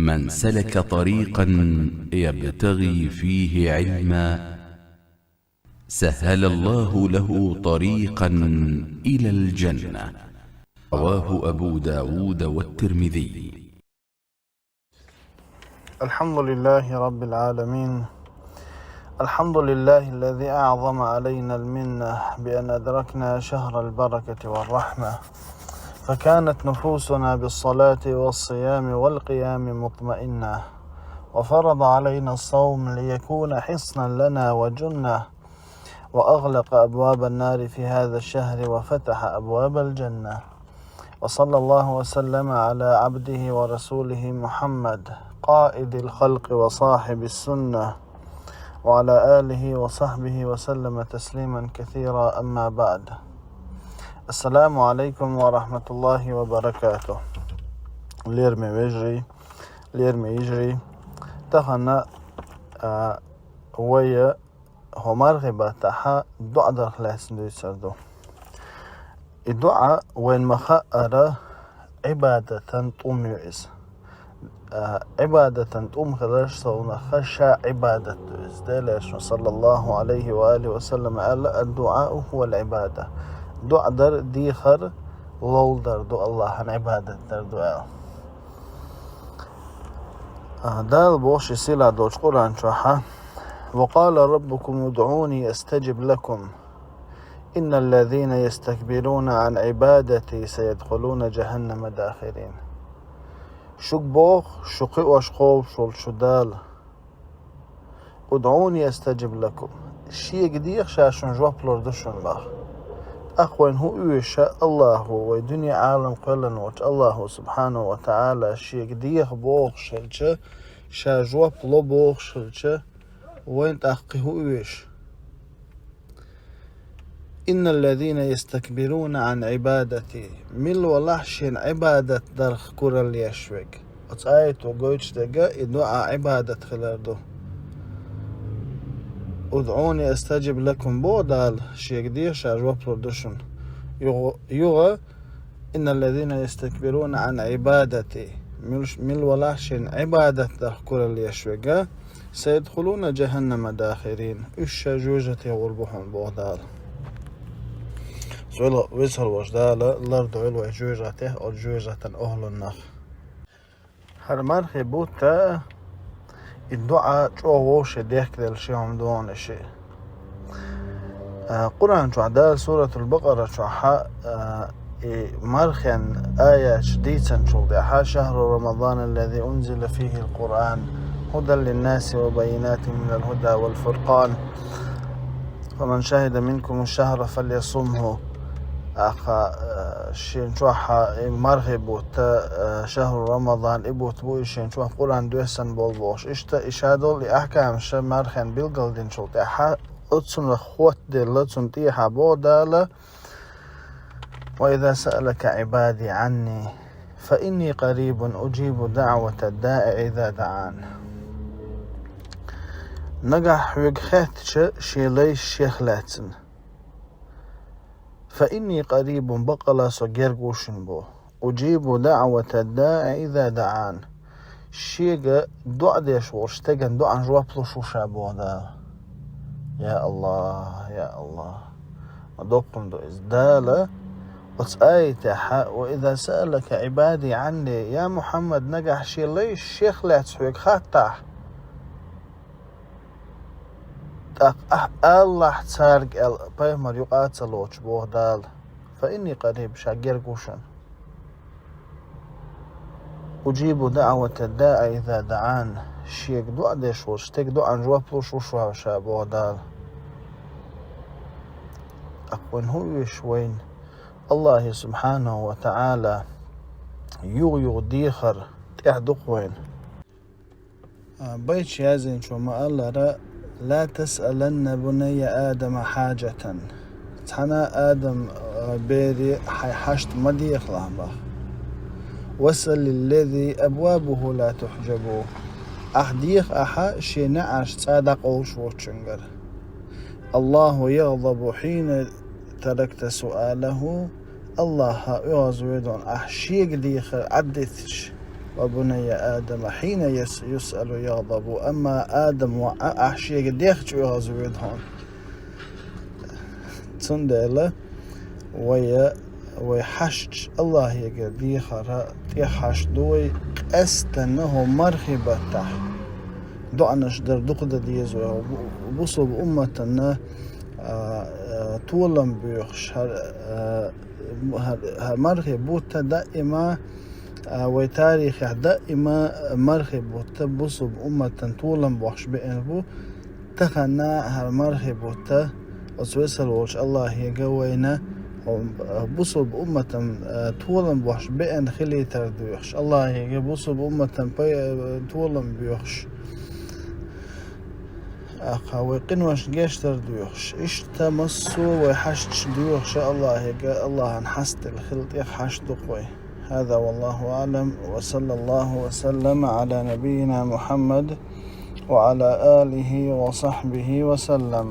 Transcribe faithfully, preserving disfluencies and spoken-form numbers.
من سلك طريقا يبتغي فيه علما سهل الله له طريقا إلى الجنة. رواه أبو داود والترمذي. الحمد لله رب العالمين. الحمد لله الذي أعظم علينا المنة بأن أدركنا شهر البركة والرحمة، فكانت نفوسنا بالصلاة والصيام والقيام مطمئنة، وفرض علينا الصوم ليكون حصنا لنا وجنة، وأغلق أبواب النار في هذا الشهر وفتح أبواب الجنة. وصلى الله وسلم على عبده ورسوله محمد، قائد الخلق وصاحب السنة، وعلى آله وصحبه وسلم تسليما كثيرا. أما بعد. السلام عليكم ورحمة الله وبركاته. Лераме вежарий, лераме йижарий. Тахан а вай хӀо мархий баттахьа дуӀа дарх лаьцна дуьйцур ду. И дуӀа вайна ма-хаъара Ӏибадатан тӀум ю иза. А, Ӏибадатан тӀум хиларш совнаха ша Ӏибадат ду иза. Делера элчано, саллаллаху Ӏалайхи ва алихи ва саллам, аьлла: «Ад-дуӀау хӀувал Ӏибада». ДуӀа дар, дехар ловла дар ду, Аллахьан Ӏибадат дар ду аьлла. А, Дала боху шен сийлахь долчу Къуръан чохьа: «Ва къала раббукум удӀуни астаджиб лакум. Инналлазина ястакбируна ан Ӏибадати саядхулуна джаханнама дахирин». Шуьга боху шу кхиош кхобуш волчу Дала: «УдӀуни астаджиб лакум». Шега деха, ша шуна жоп лур ду шуна баха. ТӀаккха вайна хӀун оьшу, Аллахо, вай дуьне Ӏалам кхоьллина волчу Аллахо субхьанаху ва таӀала шега деха бохуш хилча, ша жоп ло бохуш хилча, вайна тӀаккха кхин хӀун оьшу? «Инналлазина ястакбируна ан Ӏибадати». Мила валахь шена Ӏибадат дарх куралла еш верг. Оцу аято гойтуш дерг и дуӀа Ӏибадат хилар ду. «УдӀуни астаджиб лакум», боху Дала, шега деха, ша жоп лур ду шуна. Юха, юха: «Инналлазина ястакбируна ан Ӏибадати». Мил-, мила валахь шена Ӏибадат дарх куралла еш верг, «саядхулуна джаханнама дахирин». Уьш ша жоьжахате гӀур бу хьуна, боху Дала. Цул а везар волчу Дала лардойла вай жоьжахатех, оцу жоьжахатан охӀлуннах. ХӀара мархий бутт и дуӀа чӀогӀа вовшех дехкаделла ши хӀума догӀу ши. А, Къуръан чохь Дала Суратул Бакъара чохьа, а, и мархин аяташ дийцинчул тӀаьхьа: «Шахру Рамадан аллази унзила фихил Къуръан, хӀудан линнаси ва баййинатин минал хӀуда вал фуркъан. Фаман шахида минкуму шахра фальясумху». Аха, а, шен чохь и мархий бутт, а, шахру Рамадан, и бутт бу и шен чохь Къуръан доьссина болу бохуш. Иштта и ша долу и ахкамаш мархин билгалдинчул тӀаьхьа, оцунах хӀоттаделла, цунна тӀехьа боху Дала: «Ва иза саалака Ӏибади Ӏанни, фа инни къарибун уджибу даӀвата даӀи иза даӀан». Нагахь хьоьга хеттача шен лайш шех лаьцна. «Фа инни къарибун», баккъала со герга ву шуна боху. «Уджибу даӀвата даӀи иза даӀан». Шега доӀа деш волчу стеган доӀан жоп луш ву ша боху Дала. Я Аллах, я Аллах. Ма доккхун ду иза. Дала оцу аятехьа: «Ва иза саалака Ӏибади Ӏанни», я Мухьаммад, нагахь шен лайш шех лаьцна хьоьга хаттахь, тӀаккха ахь алалахь цаьрга аьлла, пайхамар юкъа а ца лоцуш боху Дала: «Фа инни къариб», ша герга ву шуна. «Уджибу даӀвата даӀи иза даӀан», шега доӀа деш волчу стеган доӀан жоп луш ву ша боху Дала. ТӀаккха вайна хӀун оьшу вайна? Аллахье субхьанаху ва таӀала юха-юха дехар тӀехь ду-кх вайна. А, байташ яздинчо ма-аллара: «Ла тасъаланна бунайя Адама хьаджатан». Цхьана а Адам, а, бере хьайн хьашт ма дехалахь боху. «Васъалиллази абвабуху ла тухьджабу». Ахь деха ахьа шен неӀарш цӀа дӀакъовлуш воцучуьнгара. «Аллаху ягъдабу хьина таракта суалаху». Аллахьа оьгӀазвоьду ахь шега дехар Ӏаддитича. وبني آدم حين يس-، يسأل يغضب. Амма Адам воӀ а шега дехча оьгӀазвода хьона. Цундела вай, вай хьашташ Аллахьега дехар тӀех хьашт ду вай, къаьстта хӀара мархий баттахь доӀанаш дар дукха дан деза вай, бу-, бусулба умматана, а, а, толам боьхуш, хӀара, а, хӀара, хӀара мархий бутт даима, а, вай тарихехь даима мархий бутт бусулба умматана толам бохьуш беана бу. Тахана хӀара мархий бутт оцу весал волчу Аллахьега вайна, а, бусулба умматана, а, толам бохьуш беана хилийтар доьхуш, Аллахьега бусулба умматана пай-, а, толам боьхуш, а, кха вай къиношна гечдар доьхуш. Иштта массо а вай хьашташ доьхуш Аллахьега, Аллахьан хьастал хила тӀех хьашт ду-кх вай. هذا والله أعلم، وصلى الله وسلم على نبينا محمد وعلى آله وصحبه وسلم.